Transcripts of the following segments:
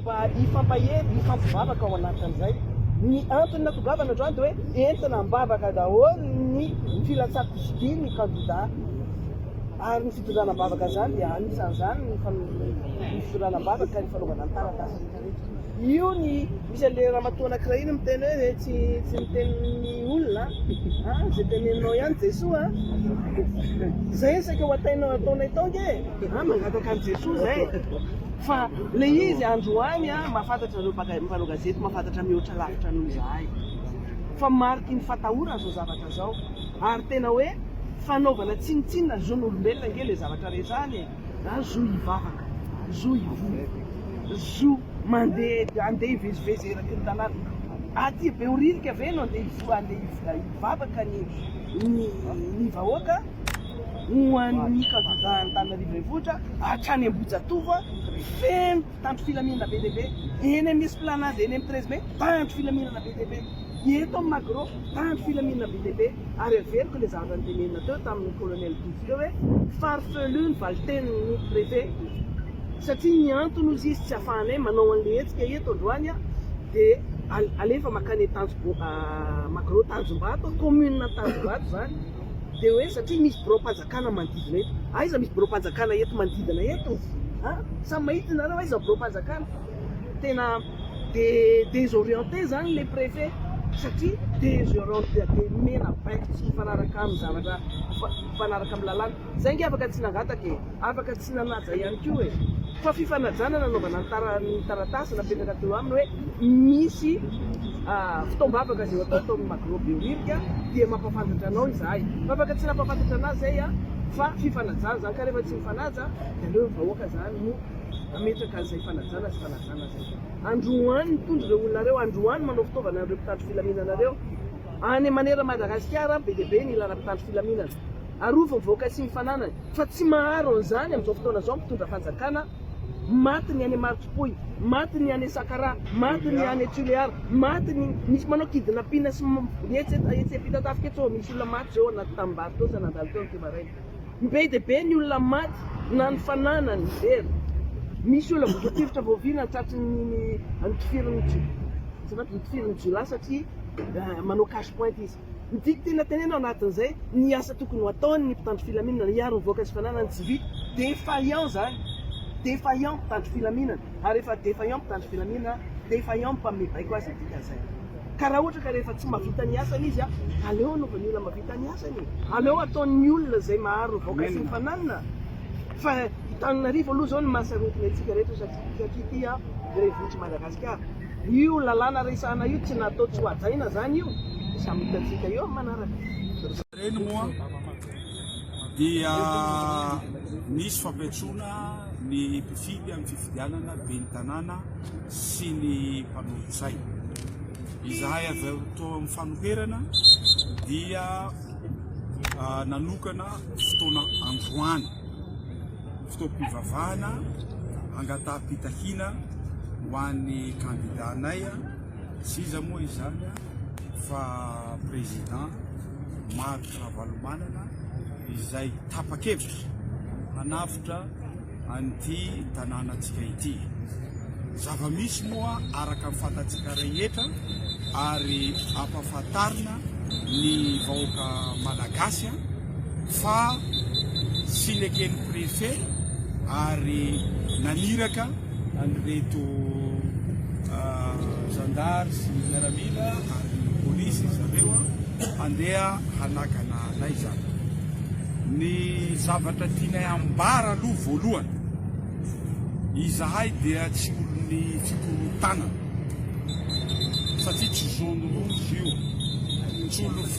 mba hifampahery, hifampivavaka ao anatin'izay. Ny antony natongavana androany dia hoe entina am-bavaka daholo ny filatsahan-kofidin'ny kandida ary ny fitondrana am-bavaka izany dia anisan'izany ny fitondrana am-bavaka ny fanaovana ny taratasy rehetra rehetra. Io ny misy an'ilay ramatoa anankiray iny miteny hoe tsy tsy miteny ny olona an, izay teneninao ihany Jesoa an. Izay saika ho atainao ataonay tao nge e, an mangataka an'i Jesoa izay. Fa ilay izy androany an, mahafantatra ireo mpanao gazety mahafantatra mihoatra lavitra noho izahay fa mariky ny fatahorana izao zavatra izao ary tena hoe fanaovana tsinontsinona ny zon'olombelona ange ilay zavatra resahana e. Na zo hivavaka, zo hivory, zo mandeha handeha hivezivezy eraky ny tanàna. Aty Behoririka ve no handeha hivory handeha hivavaka ny ny ny vahoaka ho an'ny kandida Antananarivo Renivohitra hatrany Ambohijatovo feno mpitandro filaminana be dia be. Eny amin'ny Esplanade eny amin'ny 13 mai mpitandro filaminana be dia be. Eto amin'ny Magro mpitandro filaminana be dia be. Ary averiko ilay zavatra notenenina teo tamin'ny colonel Tojo teo hoe farfelu ny valitenin'ny préfet satria ny antony hozy izy tsy afahanay manao an'ilay hetsika eto androany dia alefa makany Tanjombo Magro Tanjombato, commune Tanjombato izany dia hoe satria misy biraom-panjakana manodidina eto. Aiza misy biraom-panjakana eto manodidina eto? Samy mahita nareo aiza biraom-panjakana? Tena de desorienté zany le préfet satria desorienté de mena baiko tsy mifanaraka amin'ny zavatra mifanaraka amin'ny lalàna. Zay nge afaka tsy nangataka e, afaka tsy nanaja ihany koa e. Fa fifanajana nanaovana ny tara ny taratasy napetraka teo aminy hoe misy fotoam-bavaka izay ho atao tao amin'ny Magro Behoririka dia mampahafantatra anao izahay. Fa afaka tsy nampahafantatra anazy zay an, fa fifanajana zany ka rehefa tsy mifanaja dia aleo ny vahoaka zany no Hametraka an'izay fanajana sy fanajana izay. Androany mitondra ireo olona ireo, androany manao fitaovana an'ireo mpitandro filaminana ireo. Any manerana Madagasikara, be dia be ny ilana mpitandro filaminana. Arovy ny vahoaka sy ny fananany, fa tsy maharo an'izany amin'izao fotoana izao ny mpitondra fanjakana. Maty ny any Marotsipoy, maty ny any Sakaraha, maty ny any Tulear, maty ny, misy manao kidnapping sy etsy etsy Ampitatafika etsy, misy olona maty izao anaty tanimbary teo, sa nandalo teo ny maraina. Be dia be ny olona maty na ny fananany very. Misy olona voatifitra voavina tratry ny notifirin'ny azafady notifirin'ny jiolahy satria manao cash point izy. Ny tiako tena tenenina ao anatin'izay, ny asa tokony ho ataon'ny mpitandro filaminana hiaro ny vahoaka sy fananany tsy vita. Défaillant zany. Défaillant mpitandro filaminana. Ary rehefa défaillant mpitandro filaminana, défaillant mpanome baiko azy ny dikan'izay. Ka raha ohatra ka rehefa tsy mahavita ny asany izy, aleo anaovan'ny olona mahavita ny asany e. Aleo ataon'ny olona izay maharo ny vahoaka sy ny fananana. Fa Antananarivo aloha izao no mahasarotiny antsika rehetra satria ity renivohitr'i Madagasikara. Io lalàna resahana io tsy natao tsy ho hajaina izany io. Samy hitantsika eo amin'ny manaraka. Ireny moa dia nisy fampiantsoana ny mpifidy amin'ny fifidianana ben'ny tanàna sy ny mpanolotsaina. Izahay avy ato amin'ny fanoherana dia nanokana fotoana androany, fotoam-pivavahana hangataham-pitahiana ho an'ny kandidanay, tsy iza moa izany fa président Marc Ravalomanana izay tapa-kevitra hanavotra an'ity tanànantsika ity. Zava-misy moa araka ny fantatsika rehetra ary ampahafantarina ny vahoaka malagasy fa tsy neken'ny préfet ary naniraka an'ireto zandary sy miaramila ary polisy zareo handeha hanakana anay izany. Ny zavatra tianay ambara aloha voalohany, izahay dia tsy olon'ny fikorontanana satria tsy zone rouge io, tsy olon'ny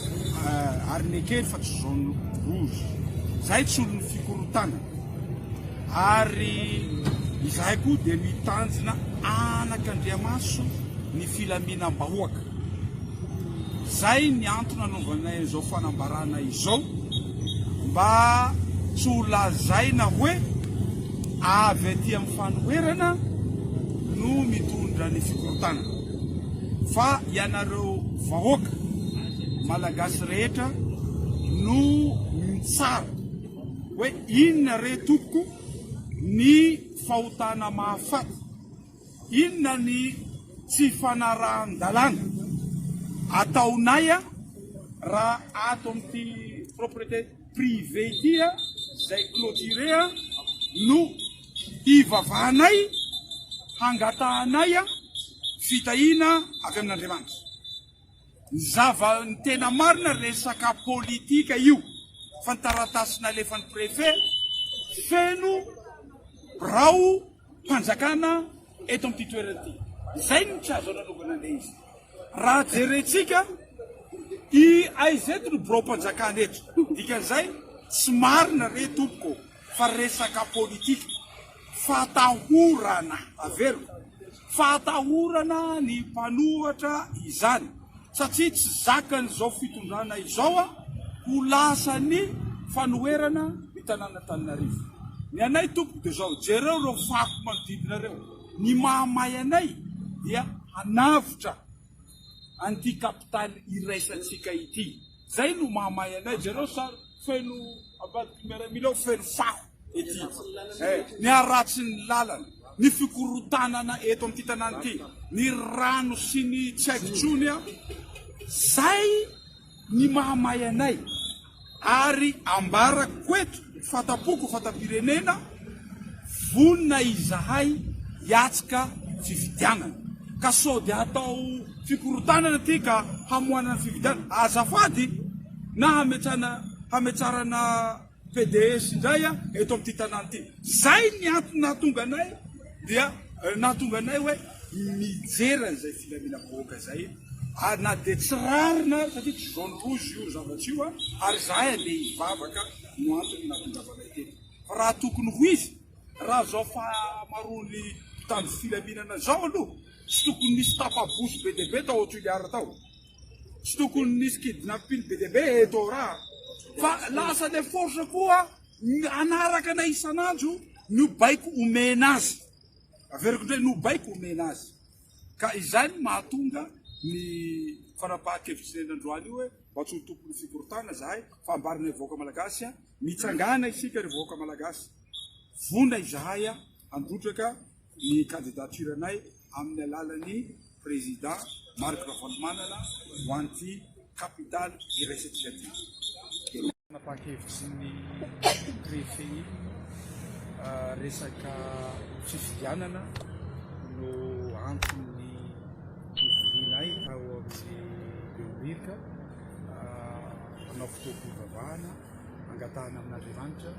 ary nekeny fa tsy zone rouge, izahay tsy olon'ny fikorontanana ary izahay koa dia mitanjona anakandriamaso ny filaminam-bahoaka. Izay ny antony anaovanay an'izao fanambarana izao mba tsy ho lazaina hoe avy aty amin'ny fanoherana no mitondra ny fikorontanana fa ianareo vahoaka malagasy rehetra no mitsara hoe inona re tompoko ny fahotana mahafaty. Inona ny tsy fanarahan-dalàna ataonay raha ato amin'ity propriété privée ity izay clôturé no hivavahanay, hangatahanay fitahiana avy amin'Andriamanitra? Ny zava ny tena marina resaka politika io fa ny taratasy nalefan'ny préfet feno birao mpanjakana eto amin'ity toerana ity. Izay no tsy azo anaovana an'ilay izy. Raha jerentsika i aiza eto no birao mpanjakana eto. Dikan'izay tsy marina re tompoko fa resaka politika. Fatahorana, averiko, fatahorana ny mpanohatra izany satria tsy zakan'izao fitondrana izao ho lasan'ny fanoherana ny tanàn'Antananarivo. Ny anay tompoko dia izao, jereo ireo fako manodidina ireo, ny mahamay anay dia hanavotra an'ity kapitaly iraisantsika ity. Izay no mahamay anay, jereo sary feno ambadiky miaramila ao feno fako. ety. Eh, ny haratsin'ny lalana, ny fikorontanana eto amin'ity tanàna ity, ny rano sy ny tsy haiko intsony an, zay ny mahamay anay. Ary ambarako eto, fata-poko, fata-pirenena, vonona izahay hiatrika fifidianana. Ka sao dia hatao fikorontanana ity ka hamoanana fifidianana. Azafady na hametrana hametsarana Pds indray eto amin'ity tanàna ity. Zay ny antony nahatonga anay dia nahatonga anay hoe mijery an'izay filaminam-bahoaka izay ary na dia tsy rariny ary satria tsy zone rouge io zavatra io ary izahay andeha hivavaka no antony nahatongavanay teto. Fa raha tokony ho izy, raha izao fahamaroan'ny mpitandro filaminana izao aloha tsy tokony nisy tapa-bozo be dia be tao Toliara tao. Tsy tokony nisy kidnapping be dia be eto raha fa lasa le force koa hanaraka anay isan'andro no baiko omena azy. Averiko indray no baiko omena azy. Ka izay no mahatonga ny fanapahan-kevitry ny androany io hoe mba tsy ho tompon'ny fikorontanana zahay fa ambarinay vahoaka malagasy mitsangàna isika ry vahoaka malagasy. Vonona izahay handrotraka ny candidature-nay amin'ny alalan'ny Président Marc Ravalomanana ho an'ity capitale iraisantsika ity. Fanapahan-kevitry ny Préfet iny resaka fifidianana no anton'ny nivorianay tao amin'ny Behoririka hanao fotoam-pivavahana angatahana amin'Andriamanitra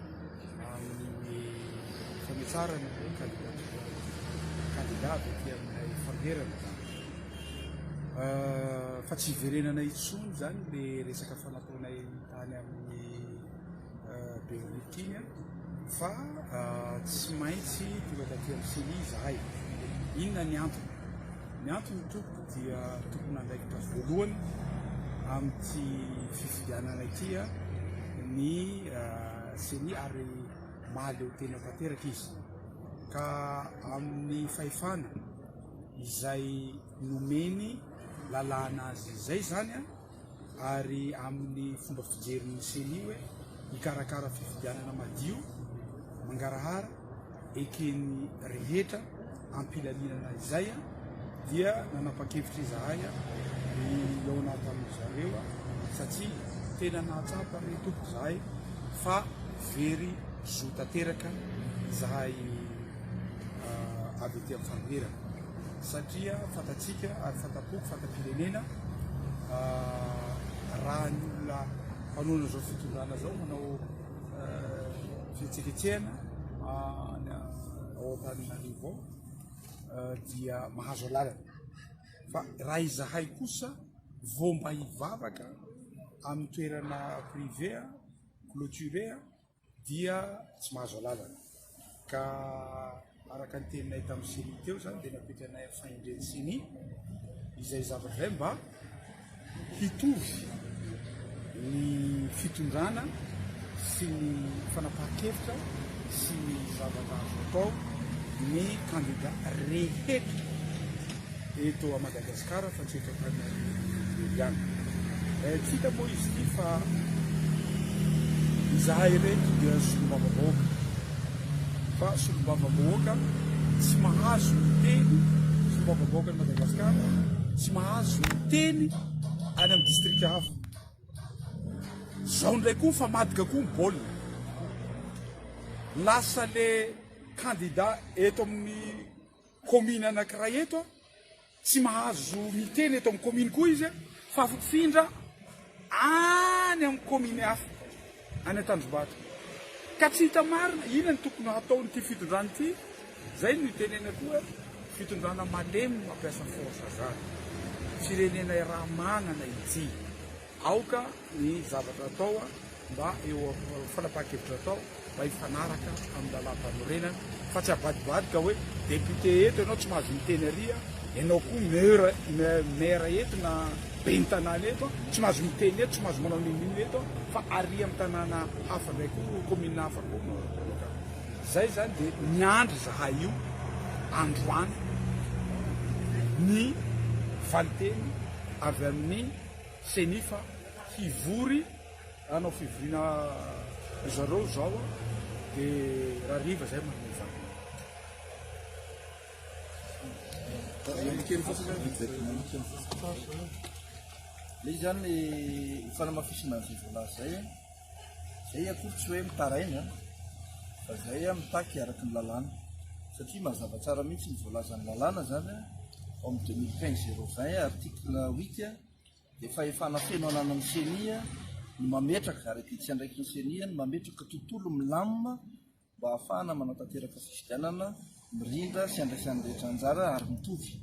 amin'ny fametsarana ny candidature candidat avy aty aminay fanoherana zany. Fa tsy hiverenana intsony zany le resaka fanataonay tany amin'ny Behoririka iny fa tsy maintsy tonga taty amin'ny CENI izahay. Inona ny antony? Ny antony tompoko dia tompon'andraikitra voalohany amin'ity fifidianana ity ny Ceni ary mahaleo tena tanteraka izy ka amin'ny fahefana izay nomeny lalàna azy izay izany ary amin'ny fomba fijerin'ny Ceni hoe hikarakara fifidianana madio, mangarahara, eken'ny rehetra am-pilaminana izay dia nanapa-kevitra izahay ny hihaona tamin-dry zareo satria tena nahatsapa re tompoko izahay fa very zo tanteraka izahay avy aty amin'ny fanoherana satria fantatsika ary fantam-poko, fantam-pirenena raha ny olona mpanohana izao fitondrana izao manao fihetsiketsehana ao Antananarivo ao dia mahazo alalana fa raha izahay kosa vao mba hivavaka amin'ny toerana privé clôturé dia tsy mahazo alalana ka araka ny teninay tamin'ny CENI teo zany dia napetranay amin'ny fahendren'ny CENI izay zavatra izay mba hitovy ny fitondrana sy ny fanapahan-kevitra sy ny zavatra azo atao ny kandida rehetra eto a Madagasikara fa tsy eto Antananarivo irery ihany. Tsy hita moa izy ity fa izahay ireto dia solombavambahoaka fa solombavambahoaka tsy mahazo miteny. solombavambahoakan'i Madagasikara tsy mahazo miteny any amin'ny distrika hafa. Zao indray koa mifamadika koa ny baolina. Lasa le candidat eto amin'ny commune anankiray eto tsy mahazo miteny eto amin'ny commune koa izy fa afifindra any amin'ny commune hafa any Antanjombato. Ka tsy hita marina inona no tokony hataon'ity fitondrana ity, zay no itenenako hoe fitondrana malemy no mampiasa force zany. Firenena iaraha-manana ity. Aoka ny zavatra atao mba eo fanapahan-kevitra atao mba hifanaraka amin'ny lalàmpanorenana fa tsy avadibadika hoe député eto ianao tsy mahazo miteny ary, ianao koa maire maire eto na ben'ny tanàna eto tsy mahazo miteny eto, tsy mahazo manao n'inon'inona eto fa ary amin'ny tanàna hafa indray koa, commune hafa koa no Zay zany dia miandry zahay io androany ny valiteny avy amin'ny Ceni fa hivory hanao fivoriana ry zareo zao de rahariva zay manome valiny. Ilay izy zany fanamafisana an'izay voalaza izay. Zay akory tsy hoe mitaraina fa zay mitaky araky ny lalàna satria mazava tsara mihitsy ny voalazan'ny lalàna zany ao amin'ny 2015 020 article 8 dia fahefana feno ananan'ny CENI ny mametraka ary adidy sy andraikitry ny CENI ny mametraka tontolo milamina mba hahafahana manatanteraka fifidianana mirindra sy andraisan'ny rehetra anjara ary mitovy.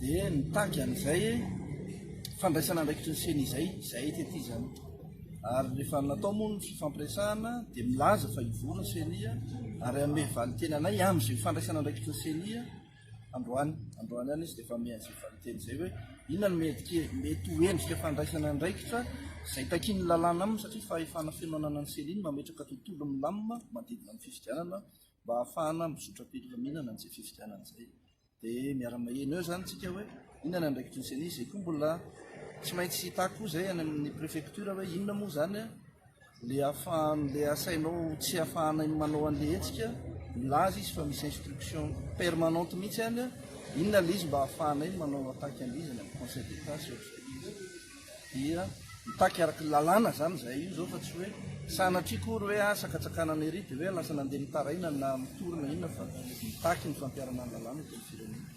Dia nitaky an'izay fandraisana andraikitry ny CENI izay izahay tety izany. Ary rehefa natao moa ny fifampiresahana dia milaza fa hivory ny CENI ary hanome valin-teny anay amin'izay fandraisana andraikitry ny CENI Androany, androany ihany izy dia efa miha izay valin-teny izay hoe inona no mety mety ho endrika fandraisana andraikitra izay takian'ny lalàna aminy satria fahefana feno ananan'ny CENI ny mametraka tontolo milamina manodidina ny fifidianana mba hahafahana mizotra am-pilaminana an'izay fifidianana izay. Dia miara-maheno eo izany tsika hoe inona ny andraikitry ny CENI izay koa mbola tsy maintsy hitaky koa izay any amin'ny préfecture hoe inona moa izany Le afahan le asainao tsy afahanay manao anle hetsika, milaza izy fa misy instruction permanente mihitsy any, inona le izy mba ahafahanay manao attaque anle izy any amin'ny conseil d'etat sy ohatr'izay izy. Dia mitaky araky ny lalàna zany zahay io zao fa tsy hoe sanatria akory hoe ah sakatsakanana ery dia hoe lasa nandeha mitaraina na mitory na inona fa mitaky ny fampiharana ny lalàna eto amin'ny firenena.